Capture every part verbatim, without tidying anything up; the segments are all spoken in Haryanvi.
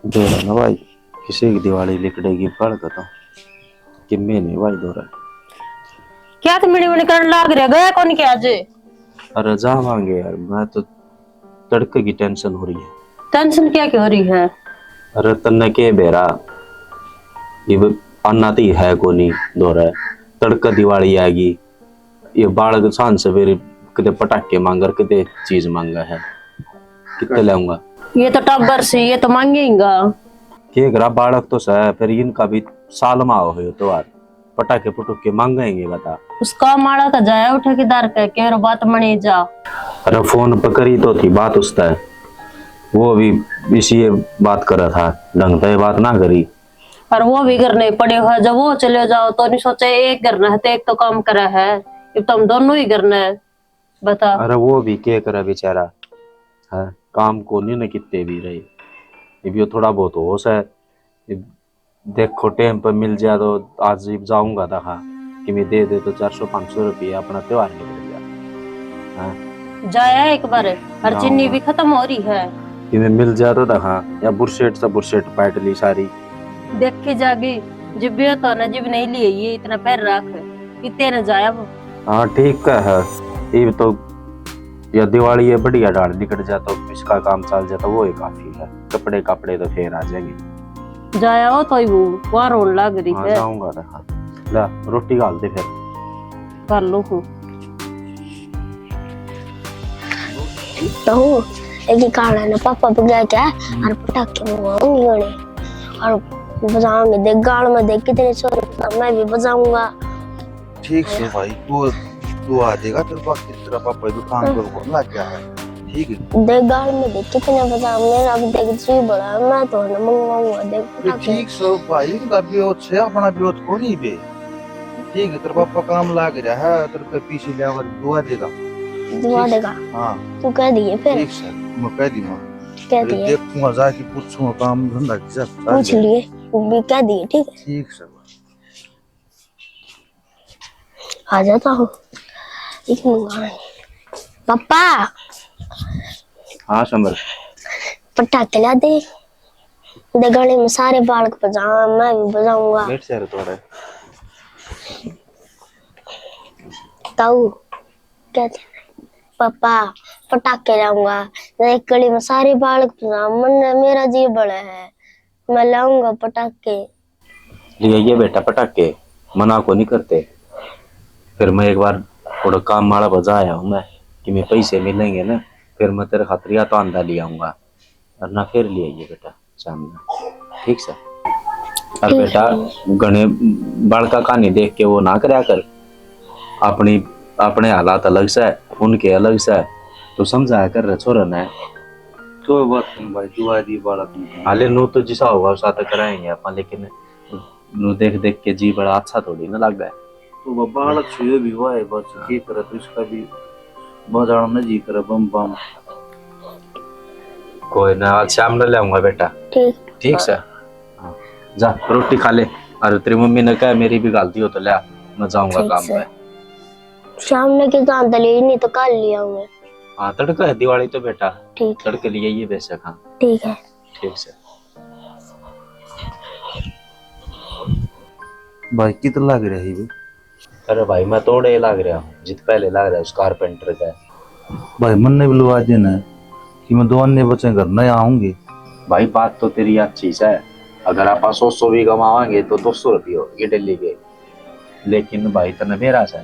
दो ना भाई, किसी की दिवाली लिकड़ेगी पड़ का तो किम्मे नहीं भाई दो रहा। क्या तो मिनी मिनी करने लाग रहा, गया कौन क्या आज? अरे जावांगे यार, मैं तो तड़के की टेंशन हो रही है। टेंशन क्या की हो रही है? अरे तन्ने के बेरा, इब आना तो ही है कोनी दो रहा, तड़का दिवाली आएगी। ये बालक सांझ सवेरे कदे पटाखे मांगर, कदे चीज मांगा है, कितने लाऊंगा? ये तो टब्बर से, ये तो मांगेगा। के करा, बालक तो सै, फिर इनका भी साल में आओ हो त्योहार, पटाखे पटुखे मांगेंगे बता। उसका माड़ा का जाया उठा के दर के, के रो बात मने जा। अरे फोन पर करी तो थी बात उसता है, वो भी इसी ये बात कर रहा था, ढंग से बात ना करी। और वो भी घर नहीं पड़े हुए, जब वो चले जाओ तो नहीं सोचे एक घर ना है तो एक तो काम करे है, इब तो हम दोनों ही घर ना है। बता। अरे वो भी के करे बेचारा, है काम को नहीं ना कितने भी रहे, इब यो थोड़ा बहुत होश है। इब देखो टाइम पे मिल जाए तो आज इब जाऊंगा दखा कि मैं दे दे तो चार सौ पाँच सौ रुपये अपना त्योहार निकल गया। हाँ। जाया एक बार, हर जाऊंगा। चीनी भी खत्म हो रही है। कि मैं मिल जाए तो दखा या बुरसेट से बुरसेट पाट ली सारी। देखी जागी, जिब भी होता ना, जिब नहीं लिए ये इतना पैर रख, इतने न जाया वो। हाँ, ठीक का है। इब तो या दिवाली है, बढ़िया डाल निकल जा तो इसका काम चल जाता, वो ही काफी है। कपड़े, कपड़े तो फिर आ जाएंगे। जाया हो तो ही वो वहाँ रोन लग रही हाँ, है। जाऊंगा तो हाँ। ला, रोटी घाल दे फिर। कर लो हो। तो एक ही कारण है ना, पापा भी गया क्या? हम्म। और पटाखे मंगवाऊंगी उन्हें। और बजाऊंगे, देख गाल में देख कितने छोरे, मैं भी बजाऊंगा। ठीक से भाई, तू, तू आ देगा, तेरे पास तेरा पापा दुकान पर हाँ। लग गया है, ठीक है? देख गाल में देख कितने बजा, मेरा भी देख जी बड़ा, मैं तो ना मंगवाऊंगा, देख ये पटाखे। ठीक से भाई, इनका ब्योत से अपना ब्योत को नहीं बे। ठीक है, तेरा पापा काम लाग रहा है, तेरे पे पीछे ले आकर दुआ देगा। दुआ ठीक से? देगा? हाँ। तू कह दिए फिर? ठीक से, मैं कह दूंगा। कह अरे दिए। देखूंगा, जाके पूछूंगा काम धंधा कैसा चल पूछ रहा है। लिए, वो भी कह दिए, ठीक है? ठीक से। आ जाता हो। एक मंगाना है। पापा। हाँ समर। पटाखे ला दे। दे गली में सारे बालक बजा, मैं भी बजाऊंगा। बैठ जा रे थोड़ा। ताऊ कहते, पापा पटाखे लाऊंगा। दे गली में सारे बालक बजा, मन मेरा जी बड़ा है, मैं लाऊंगा पटाखे। ले आइए बेटा पटाखे, मना को नहीं करते। फिर मैं एक बार थोड़ा काम वाला बजा आया हूँ मैं, कि मैं पैसे मिलेंगे ना, फिर मैं तेरे खातिर या तो आंदा ले आऊंगा, और ना फिर ले आइए बेटा शाम में, ठीक से। और ठीक बेटा है। घने बालका कहानी देख के वो ना करया कर, अपनी, अपने हालात अलग से, उनके अलग से, तो समझाया कर रे छोरे ने। कोई बात नहीं भाई, दुआ दी बालक ने। हाले नो तो जिसा होगा उसा तो कराएंगे अपन, लेकिन नो देख देख के जी बड़ा अच्छा थोड़ी ना लग गया। तो वो बालक सुयो भी हुआ है, बस ये करे तो इसका भी बजाना ना जी करे बम बम। कोई ना, आज शाम ने ले आऊंगा बेटा। ठीक। ठीक से। हाँ। जा रोटी खा ले, और तेरी मम्मी ने कहा मेरी भी गलती हो तो ले आ, मैं जाऊंगा ठीक काम से। पे। शाम ने की काम तो ले, नहीं तो कल ले आऊंगा। हाँ तड़का है दिवाली तो बेटा। ठीक है। तड़के ले आइए बेशक। हाँ ठीक है। ठीक से। भाई कित लाग रहा है बे? अरे भाई मैं तोड़े लाग रहा हूँ, जित पहले लाग रहा है उस कारपेंटर का। भाई मन्ने भी लुआ देना है कि मैं दो अन्य बच्चे घर नहीं आऊंगी। भाई बात तो तेरी अच्छी है, अगर आप सौ सौ भी कमावांगे तो दो सौ रुपये हो ये डेली के, लेकिन भाई तने बेरा से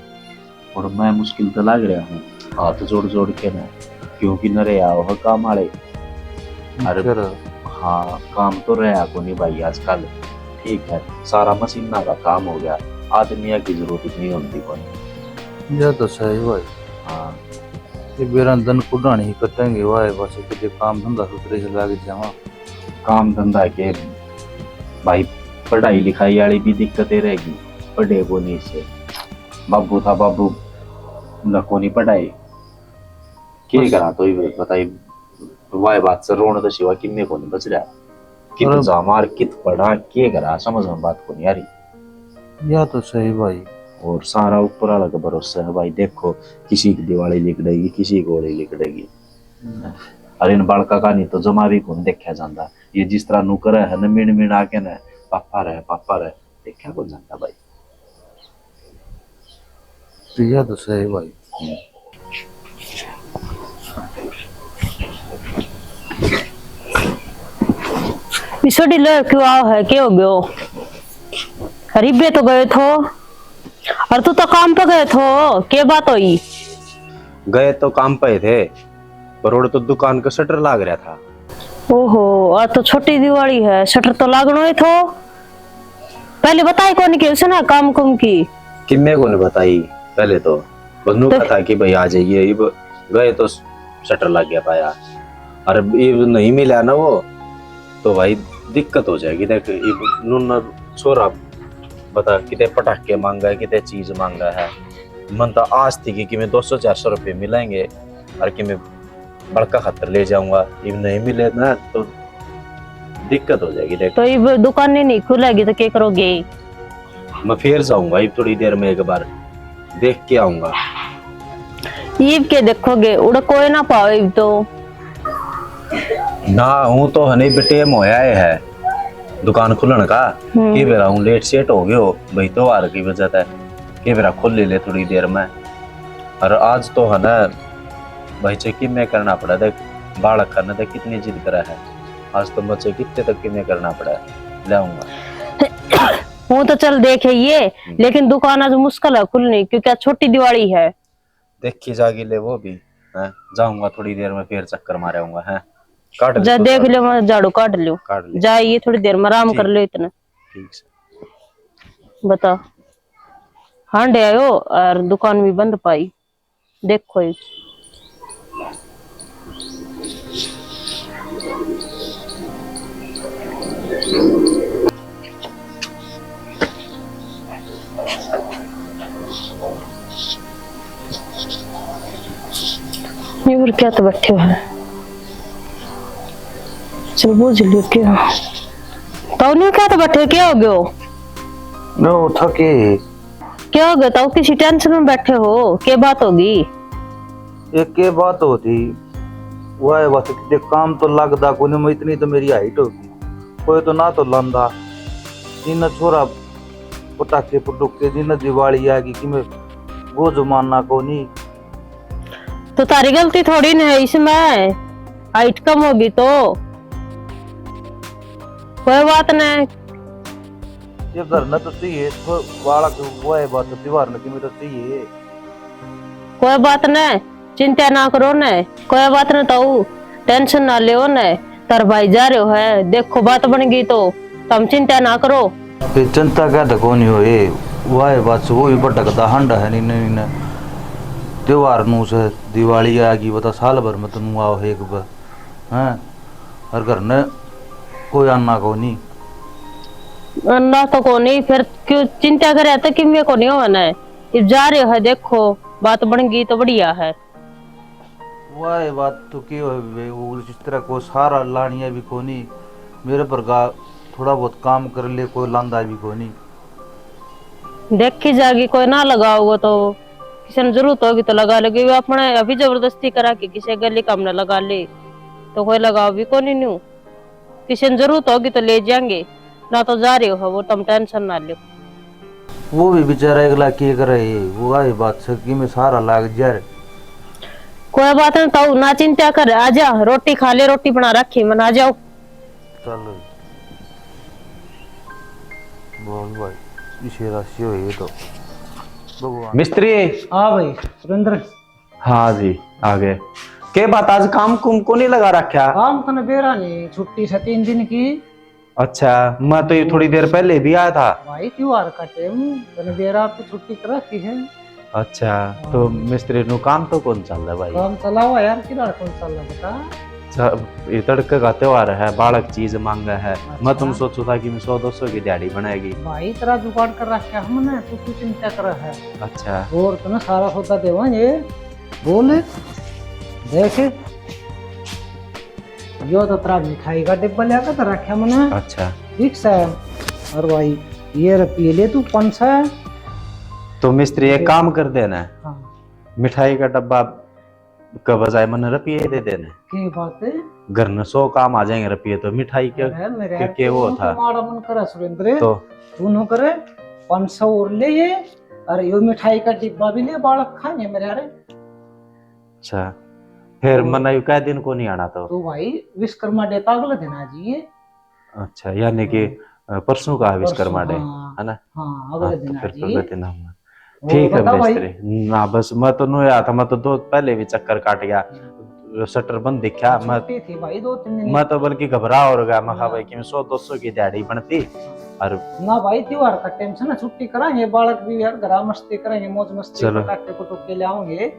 और मैं मुश्किल तो लाग रहा हूँ हाथ जोड़ जोड़ के ना, क्योंकि न रहे आओ है काम वाले। अरे अच्छा। हाँ, काम तो रहा को नहीं भाई आजकल, ठीक है, सारा मशीना का काम हो गया, आदमिया की जरूरत नहीं होती कोई। यह तो सही भाई। हाँ। ये बेरा दिन कुडानी ही कटेंगे, वाह, बस किसी काम धंधा सुधरे से लाग जावा। काम धंधा के भाई, पढ़ाई लिखाई वाली भी दिक्कतें रहेगी, पढ़े को नहीं से। बाबू था, बाबू ना को नहीं पढ़ाए, के अरे करा तो ही बताई। वाह, बात से रोण तो सिवा किन्ने को नहीं बच रहा। कित अरे जा मार, कित पढ़ा, के करा, समझ में बात को नहीं आ रही। या तो सही भाई। और सारा ऊपर वाला का भरोसा है भाई। देखो, किसी की दिवाली लिकड़ेगी, किसी की होली लिकड़ेगी। हम्म। अर इन बालका का नहीं तो जमा भी कौन देखा जाता। ये जिस तरह नू करे है न, मिण मिण आके न, "पापा रहे, पापा रहे", देखा कौन जाता भाई। तो यह तो सही भाई। हम्म। इसो ढीलो क्यों आओ है, के हो गयो? अरे इब्बे तो गए थो, और तू तो काम पे गए थो, के बात हुई? गए तो काम पे ही थे, पर उड़े तो दुकान का शटर लाग रहा था। ओहो, आज तो छोटी दिवाली है, शटर तो लागनो ही थो। पहले बताई कौन के उसने काम कुम की? किन्ने को ने बताई? पहले तो बस नू तो पता कि भाई आ जाइए, इब गए तो शटर लग गया पाया, और इब नहीं मिला ना वो, तो भाई दिक्कत हो जाएगी। देख, इब नूना छोरा बता, किते पटाखे मांगा है, किते चीज मांगा है। मन तो आज थी कि, कि मैं दो सौ चार सौ रुपये मिलेंगे और कि मैं बड़का खातर ले जाऊंगा, इब नहीं मिले ना तो दिक्कत हो जाएगी। देख, तो इब दुकान ही नहीं खुलेगी तो क्या करोगे? मैं फिर जाऊंगा इब थोड़ी देर में, एक बार देख के आऊंगा। इब के देखोगे, उड़ा कोई ना पाओ इब तो। ना, हूँ तो हनी बेटेम होया है दुकान खुलण का। हम्म। के बेरा हूँ लेट सेट हो गयो भाई, त्योहार की वजह से। के बेरा खोल ले, ले थोड़ी देर में। और आज तो है ना भाई, चे किमे करना पड़ा। देख, बालक खाने तक कितनी जिद करा है, आज तो बच्चे कितने तक किमे करना पड़ा, ले आऊंगा। वो तो चल देखे ये, हम्म। लेकिन दुकान आज मुश्किल है खुलनी, क्योंकि आज छोटी दिवाली है। देखी जागी ले वो भी, हैं? जाऊंगा थोड़ी देर में, फिर चक्कर मारे आऊंगा, हैं? काट ले जा, तू देख झाड़ू। ले, मैं झाड़ू काट लूं। काट ले। जा, ये थोड़ी देर में आराम कर ठीक। लो इतना। ठीक से। बता, हांडे आयो और दुकान भी बंद पाई। देखो एक। ये और क्या तो बैठे हो? चल, बूझ लियो क्या। तो नहीं क्या तो बैठे, क्या हो गयो? मैं वो थके। क्या हो गया? तो किसी टेंशन में बैठे हो? क्या बात होगी? एक के बात होती, वह बस किते काम तो लगदा कोनी, मैं इतनी तो मेरी हाइट होगी, कोई तो ना तो लांदा। जिन छोरा पटाखे पटुके, जिन दिवाली आ गई कि मैं वो जमाना कोनी। तो तारी गलती थोड़ी ना है इसमें, हाइट कम होगी तो कोई बात नहीं। ये घर में तो चाहिए, तो बालक वो है बात, त्योहार में किमें तो चाहिए। कोई बात नहीं, चिंता ना करो ने, कोई बात नहीं, ताऊ टेंशन ना लियो ने, तार भाई जा रहे हो है, देखो बात बन गई तो तुम चिंता ना करो। ये चिंता क्या तो कोनी हो, ये वाह बात से वो भी भटकदा हांडा है नी, नी, नी। त्योहार नू से दिवाली आ गई, बता साल भर में तो नू आओ है एक बार, हैं? और घर ने कोई आना कोनी। आना तो कोनी, फिर क्यों चिंता करे तो किमें कोनी होना है। इब जा रहे हो, देखो, बात बन गई तो बढ़िया है। वाह, ये बात तो के हो बे, वो जिस तरह को सारा लानिया भी कोनी, मेरे पर गा थोड़ा बहुत काम कर ले, कोई लांदा भी कोनी। देखी जागी, कोई ना लगाओगे तो किसी ने जरूरत होगी तो लगा लेगी। वो अपने अभी जबरदस्ती करा के किसी गली काम ना लगा ले तो कोई लगाओ भी कोनी न्यू। किसी ने जरूरत होगी तो ले जाएंगे, ना तो जा रहे हो वो, तुम टेंशन ना लो। वो भी बेचारा एकला के करे, वो आई बात से कि मैं सारा लाग जा रे। कोई बात नहीं ताऊ, ना चिंता कर, आजा, रोटी खा ले, रोटी बना रखी मैंने, आ जाओ। चल बोल भाई, इसे राशि हो ये तो भगवान। मिस्त्री। हाँ भाई सुरेंद्र। हाँ जी, आ गए। के बात, आज काम कुम को नहीं लगा रखा? काम तने बेरा नहीं, छुट्टी से तीन दिन की। अच्छा, मैं तो ये थोड़ी देर पहले भी आया था। भाई त्योहार का टाइम, तने बेरा पे छुट्टी कर रखी है। अच्छा, हाँ। तो मिस्त्री नु काम तो कौन चल रहा भाई? काम चलावा यार, किधर कौन चल रहा बता? अच्छा, ये तड़के का त्योहार है, बालक चीज मांगा है। अच्छा। मैं तुम सोचो था कि मैं सौ दो सौ की दिहाड़ी बनाएगी। भाई तेरा जुगाड़ कर रखा हमने, तू क्यों चिंता कर रहा है? अच्छा। और तने सारा सौदा देवांगे। बोल, देख, यो तो तेरा मिठाई का डिब्बा लेकर तो रखा मैंने। अच्छा। ठीक से। और भाई, ये रख, पी ले तू पाँच सौ। तो मिस्त्री, एक काम कर देना। हाँ। मिठाई का डब्बा के बजाय मन्ने रुपये दे देने। के बात है? घर न सौ काम आ जाएंगे रुपये तो। मिठाई के, अरे मेरे के, यार, के वो तू था? तो माड़ा मन करे सुरेंद्र। तो? तू नो करे, पाँच सौ और ले ये, और यो मिठाई का डिब्बा भी ले, बालक खाएंगे मेरे यार। अच्छा, फिर तो मन्ने यू कै दिन को नहीं आना तो? तो भाई, विश्वकर्मा डे तो अगले दिन आ जाइए। अच्छा, यानी कि, हम्म। अ, परसों का है परसों, विश्वकर्मा डे, हाँ। है ना? हाँ, अगले हाँ, दिन तो आ फिर जाइए। अगले दिन हम। और ठीक है बता भाई। मिस्त्री। ना, बस मैं तो न्यू आया था, मैं तो दो पहले भी चक्कर काट गया। हम्म। शटर बंद दिखा, मैं छुट्टी थी भाई, दो तीन दिन। मैं तो बल्कि घबरा और गया, मैं कहा, हाँ। भाई, कि सौ दो सौ की दिहाड़ी बनती। हाँ। और ना भाई, त्योहार का टेंशन है, छुट्टी कराएंगे, बालक भी यार घरा मस्ती करेंगे, मौज मस्ती, चलो। पटाखे पटूखे ले आओगे।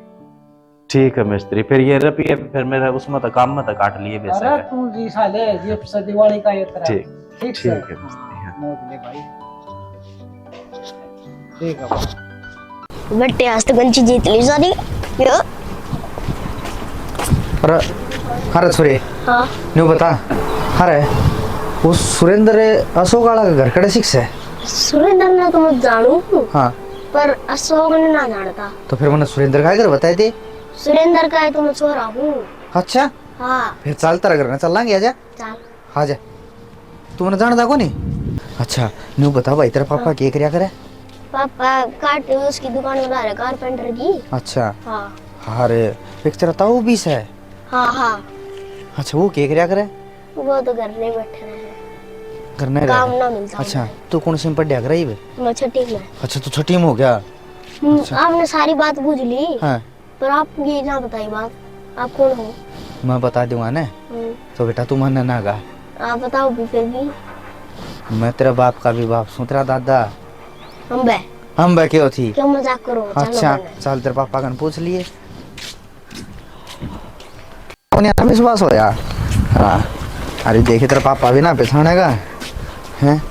ठीक है मिस्त्री, फिर ये रुपये फिर मेरा उसमें तो काम में तो काट लिए बेशक अरे है। तू जी साले, गिफ्ट से दिवाली का ये तरह। ठीक, ठीक से। ठीक है मिस्त्री, हाँ, हाँ। मौज ले भाई। ठीक है भाई। बेटे, आज तो गंची जीत ली सारी। यो। अरे, अरे छोरे। हाँ। न्यू बता। अरे, वो सुरेंद्र अशोक वाला का घर कड़े सिक्स है? सुरेंद्र ने तो मैं जानू हूँ। हाँ। पर अशोक ने ना जानता। तो फिर मैंने सुरेंद्र का घर बताए थे। सुरेंद्र का है तो मैं छोरा हूँ। अच्छा। हाँ। फिर चल, तेरा घर ना चल लांगे, आजा। चल। आजा। तू मने जानदा कोनी? अच्छा, न्यू बता भाई, तेरा पापा हाँ। के करया करे? पापा काट उसकी दुकान बना रहे कारपेंटर की। अच्छा। हाँ। अरे, एक तेरा ताऊ भी से? हाँ, हाँ। अच्छा, वो के करया करे? वो तो घर नहीं बैठे रहे। घर नहीं काम रहे? ना मिलता अच्छा, उन्हें। तू कौन सी में पढ़या करे इब? मैं छठी में। अच्छा, तू छठी में हो गया? हम्म, अच्छा। आपने सारी बात बूझ ली। हाँ। पर आप ये ना बताई बात, आप कौन हो? मैं बता दूंगा ना। हम्म। तो बेटा, तू मानना ना गा। आप बताओ भी फिर भी। मैं तेरा बाप का भी बाप सूं, तेरा दादा। हम बे। हम बे क्यों थी? क्यों मजाक करो? चलो अच्छा, बने। चल, तेरे पापा कन पूछ लिए। उन्हें ना विश्वास होया। हाँ। अरे देखे, तेरा पापा भी ना पिछाणेगा। हैं?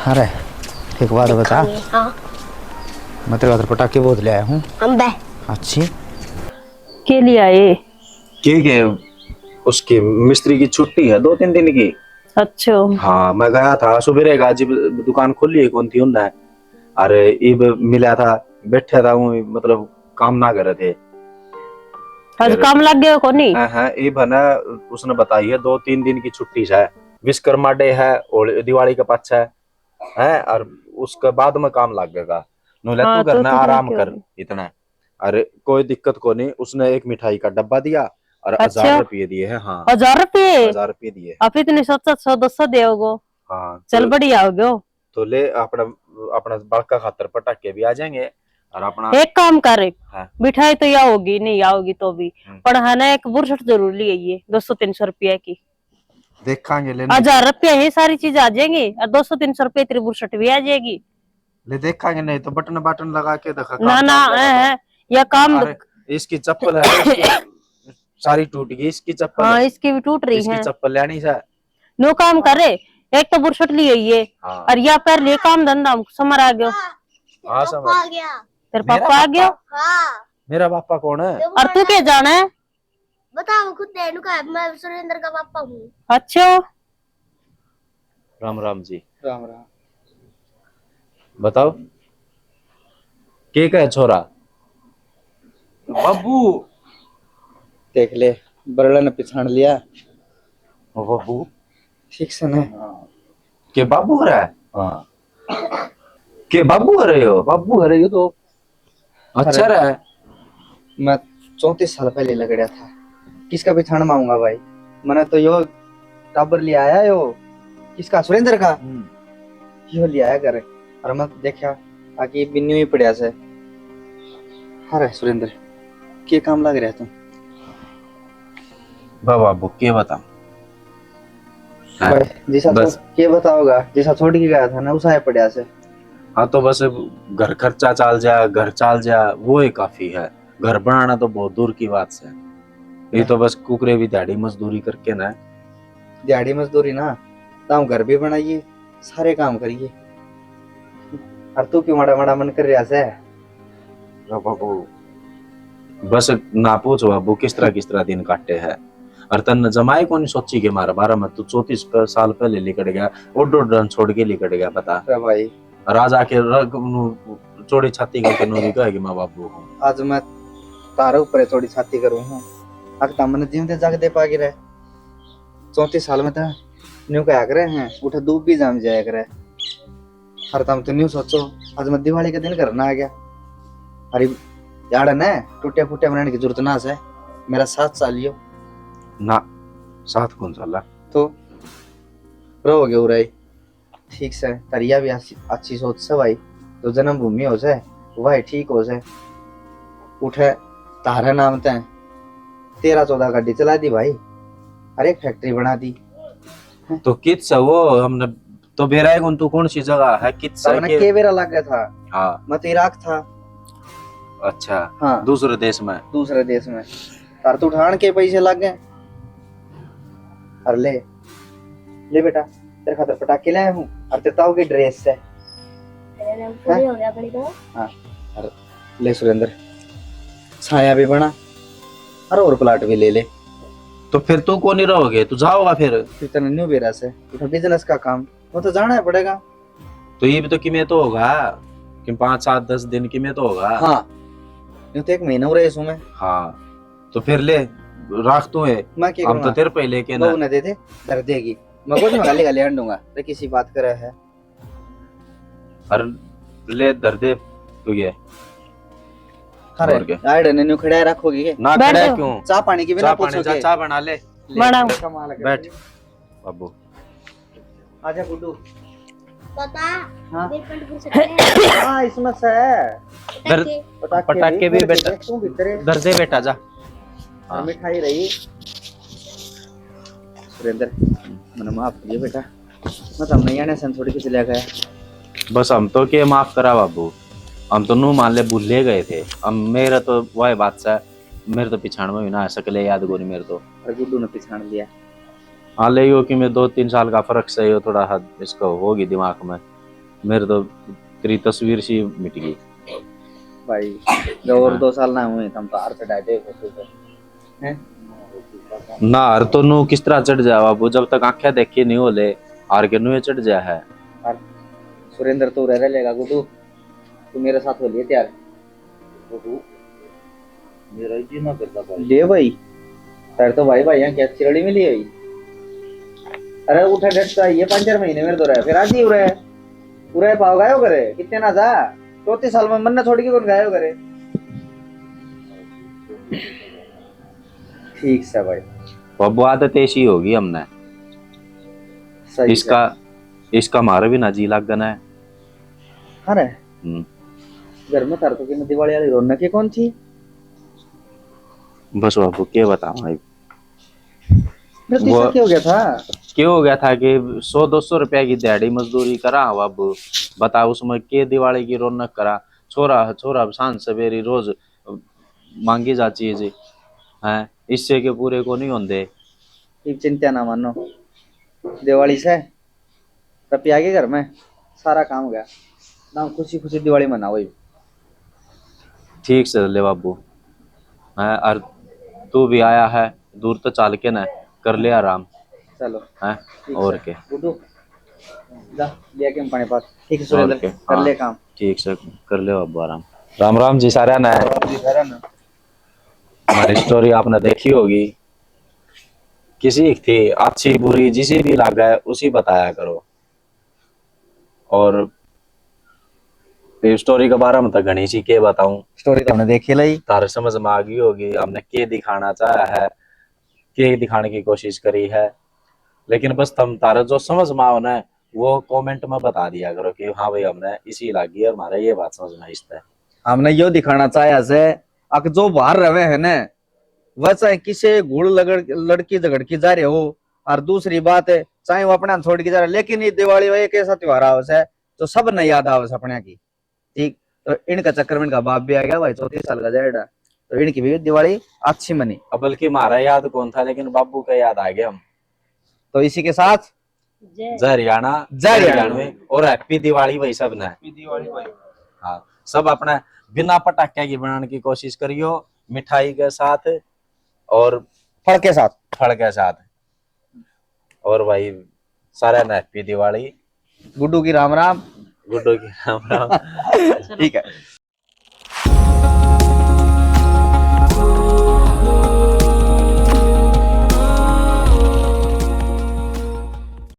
अरे, एक बात बता। हाँ। मैं तेरे खातर पटाखे बहुत ले आया हूँ। हम बे। अच्छी। के लिए आए? के, के, उसकी मिस्त्री की छुट्टी है दो तीन दिन की। अच्छा। हाँ, मैं गया था सुबह, आज दुकान खोली है कौन थी उन्हें। अरे, इब मिला था, बैठा था हूँ, मतलब, काम ना करे थे। आज फिर काम लग गया कोनी? हाँ, हाँ, इब है ना, उसने बताई है, दो तीन दिन की छुट्टी है, विश्वकर्मा डे है और दिवाली के पाछे है, और उसके बाद में काम लगेगा। नु ले हाँ, तू घर तो ना ठीक आराम है कर अभी। इतना। अरे, कोई दिक्कत कोनी, उसने एक मिठाई का डब्बा दिया और अच्छा। हजार रुपये दिए हैं। हाँ। हजार रुपये? हजार रुपये दिए। आप इतनी सोचा, सौ दो सौ देओगो। हाँ, चल, तो बढ़िया हो गयो। तो ले, अपना, अपना बालका खातर पटाखे भी आ जाएंगे और अपना एक काम कर, हाँ। मिठाई तो या होगी, नहीं आओगी तो भी, हम्म। पर है ना, एक बुरसट जरूर ले आइए, दो सौ तीन सौ रुपया की। देखांगे, ले। हजार रुपया ही सारी चीज आ जाएंगी और दो सौ तीन सौ रुपया तेरी बुरसट भी आ जाएगी। ले, देखांगे, नहीं तो बटन बटन लगा के देखा, ना, काम ना, चाल जाएगा है, तो। है, या काम अरे, इसकी चप्पल है, इसकी सारी टूट गई, इसकी चप्पल हाँ, है। इसकी भी टूट रही इसकी है। चप्पल लेनी है। नो काम करे, एक तो बुरसट ली हुई है, हाँ। और या पैर लिए काम धंधा में समर आ गयो। हाँ, समर। पापा आ गया। तेरे मेरा पापा आ गया? पापा? हाँ। मेरा पापा कौन है? और तू क्या जाने? बताओ खुद है, नुका, मैं सुरेंद्र का पापा हूँ। अच्छा। राम राम जी। राम राम। बताओ, के कहे छोरा? बाबू। देख ले, बरला ने पिछाण लिया। ओ बाबू। ठीक से ना? के बाबू हरे? हाँ। के बाबू हरे यो? बाबू हरे यो तो। अच्छा अरे, रहा। मैं चौंतीस साल पहले लगड़या था, किसका पिछाण में आऊंगा भाई? मैंने तो यो टाबर ले आया यो, किसका? सुरेंद्र का। हम्म। यो ले आया घर, और मैं देखा, आके बिन्नू ही पड़या से। अरे सुरेंद्र, के काम लग रहा तू? वाह बाबू, के बताऊं? हाँ, भाई, जिसा बस। तो के बताओगा, जिसा छोड़ के गया था ना, उसा ही पड़या से। हाँ, तो बस घर खर्चा चाल जा, घर चाल जा, वो ही काफी है। घर बनाना तो बहुत दूर की बात है। ये तो बस कुकरे भी दिहाड़ी मजदूरी करके ना। दिहाड़ी मजदूरी ना, तो हम घर भी बनाइए, सारे काम करिए। और तू क्यों माड़ा माड़ा मन कर रहा से? लो बाबू, बस ना पूछ बाबू, किस तरह, किस तरह दिन काटे है। और तन्ने जमाए कोनी सोची के मारे बारे में, तू चौंतीस प-, साल पहले लिकड़ गया, ओड ओड छोड़ के लिकड़ गया, बता। अरे भाई। और आज आके र-, नु-, चौड़ी छाती करके नूरी कहे कि मैं बाबू हूँ। आज मैं तारे ऊपर थोड़ी छाती करूँ हूँ। अक तम मन्ने जीवते जागते पागे रहे। चौंतीस साल में तो न्यू कहा करे हैं, उठे दूब भी जाम जाया करे। अरे तम तो न्यू सोचो, आज मैं दिवाली के दिन घर ना आ गया। अरे यार ने टूटिया फूटिया बनाने की जरूरत ना से, मेरा साथ चालियो। ना, साथ कौन चाला? तो रहोगे उराई। ठीक से, तेरी या भी अच्छी, अच्छी सोच से भाई। तो जन्मभूमि हो से, वह ठीक हो से। उठे तारे नाम ते तेरह चौदह गाड़ी चला दी भाई, अरे फैक्ट्री बना दी। तो कित से वो हमने तो बेरा है कौन, तू कौन सी जगह है, कित से तमने के? के बेरा लग गया था? हाँ। मैं तो इराक था। अच्छा। हाँ। दूसरे देश में? दूसरे देश में। तार तो उठान के पैसे लग गए। अरे ले, ले बेटा, तेरे खातर पटाखे लाया हूँ और तेरे ताऊ की ड्रेस है। अरे, पूरी हो गया अपनी तो। हाँ। अरे ले सुरेंद्र, छाया भी बना और, और प्लाट भी ले ले। तो फिर तू कौन ही रहोगे, तू जाओगा फिर? फिर तने न्यू बेरा से, तो बिजनेस का काम, वो तो जाना ही पड़ेगा। तो ये भी तो किमे तो होगा कि पाँच सात दस दिन किमे तो होगा। हाँ, यूं तो एक महीना हो रहा है इसमें। हाँ, तो फिर ले, राख तू है। मैं क्या हम तो करूँगा? तेरे पे लेके ना। बहू ने दे दे, धर देगी। मैं कुछ मंगा लेगा, ले आंदूंगा। तो किसी बात करे है? अरे ले धर दे तू ये। अरे और क्या? आड़े ने न्यू खड़ा रखोगी के? ना बैठ खड़ा जाओ। क्यों? चाय पानी की बिना चाय पानी पूछोगे? जा, चाय बना ले। ले, बना। कमाल कर बैठ। दिया। बाबू। आजा गुड्डू। पापा, हाँ। ये पंडपुर से है। हाँ, इसमें से है। दर-, पटाखे। पटाखे भी भी भर के बेटा। दे, तू भीतर है। धर दे बेटा, जा। और हाँ। मिठाई रही। सुरेंद्र, मैंने माफ किया बेटा। मैं तो हमने याने सन थोड़ी कुछ ले गया। बस हम तो के माफ करा बाबू, हम तो नू मान ले भूले गए थे। हम, मेरा तो वह बात सा, मेरे तो पिछाण में भी ना आ सकले, याद कोनी मेरे तो। और गुड्डू ने पिछाण लिया। हाँ, ले यो कि मैं दो तीन साल का फर्क से यो थोड़ा सा इसका होगी दिमाग में। मेरे तो तेरी तस्वीर सी मिट गई। भाई, जो और हाँ। दो साल ना हुए, तुम तो हार चढ़ा दे फोटो पे। हैं? ना, हार तो नू किस तरह चढ़ जावा वो, जब तक आंखें देखी नहीं हो ले, हार के नू चढ़ जा है। और सुरेंद्र तो रह लेगा गुड्डू, तू मेरे साथ हो लिए तैयार। ओहो, मेरा ही जीना करता भाई। ले भाई, तेरे तो भाई, भाई यहाँ क्या चिरड़ी मिली है? अरे उठा डट तो ये पाँच चार महीने मेरे तो रहे, फिर आज ही उरे, उरे पाव गायो करे, कितने ना जा, चौंतीस साल में मन्ने छोड़ के कौन गायो करे? ठीक से भाई। बाबू, आदत ऐसी होगी हमने। सही इसका, से। इसका मारे भी ना जी लाग गना है। अरे, हम्म। घर में थारे तो किने दिवाली वाली रौनक ही कौन थी? बस बाबू, के बताऊं भाई? अरे, तो वो इसका क्या हो गया था? क्या हो गया था कि सौ दो सौ रुपया की दिहाड़ी मजदूरी करा हूँ बाबू, बता उसमें के दिवाली की रौनक करा? छोरा, छोरा सांझ सवेरी रोज मांगी जा चीज, हैं, इससे के पूरे को नहीं होंदे। इब चिंता ना मानो, दिवाली से रुपया आ गया घर में, सारा काम हो गया। ना खुशी खुशी दिवाली मनाओ इब। ठीक से ले बाबू, हैं, और तू भी आया है दूर तो चाल के ना, कर ले आराम। चलो। हैं, ठीक और से। के? गुड्डू, जा, लिया के पानी पात। ठीक है और सुरेंद्र, के? कर हाँ, ले काम। ठीक से, कर ले बाबू आराम। राम राम जी सारा ने। राम राम जी सारा ने। हमारी स्टोरी आपने देखी होगी, किसी की थी अच्छी बुरी, जिसी भी लागे उसी बताया करो। और ये स्टोरी के बारे में तो घणी सी के बताऊं। स्टोरी तो हमने देखी ली। तारे समझ में आ गई होगी हमने के दिखाना चाहा है, के दिखाने की कोशिश करी है, लेकिन बस तुम तारे जो समझ में आओ ना, वो कमेंट में बता दिया करो कि हाँ भाई, हमने इसी लागी और हमारे ये बात समझ में आई। इस पे हमने यो दिखाना चाहा से, अक जो बाहर रहे है ना, वह चाहे किसे घूल लगड़-, लड़की झगड़ की जा रहे हो, और दूसरी बात है, चाहे वो अपने छोड़ के जा रहे, लेकिन ये दिवाली वो एक ऐसा त्योहार आवे से जो सब ने याद आवे से अपने की। ठीक, तो इनका चक्कर में इनका बाप भी आ गया भाई, चौंतीस साल का जेठ है, तो इनकी भी दिवाली अच्छी मनी। अब बल्कि हमारा याद कौन था, लेकिन बाबू का याद आ गया हम। तो इसी के साथ जय हरियाणा, जय हरियाणा। और हैप्पी दिवाली भाई सब ने। हैप्पी दिवाली भाई। हाँ, सब अपने बिना पटाखे की बनाने की कोशिश करियो, मिठाई के साथ और फल के साथ। फल के साथ। और भाई सारे ने हैप्पी दिवाली। गुड्डू की राम राम। गुड्डू की राम राम। ठीक है।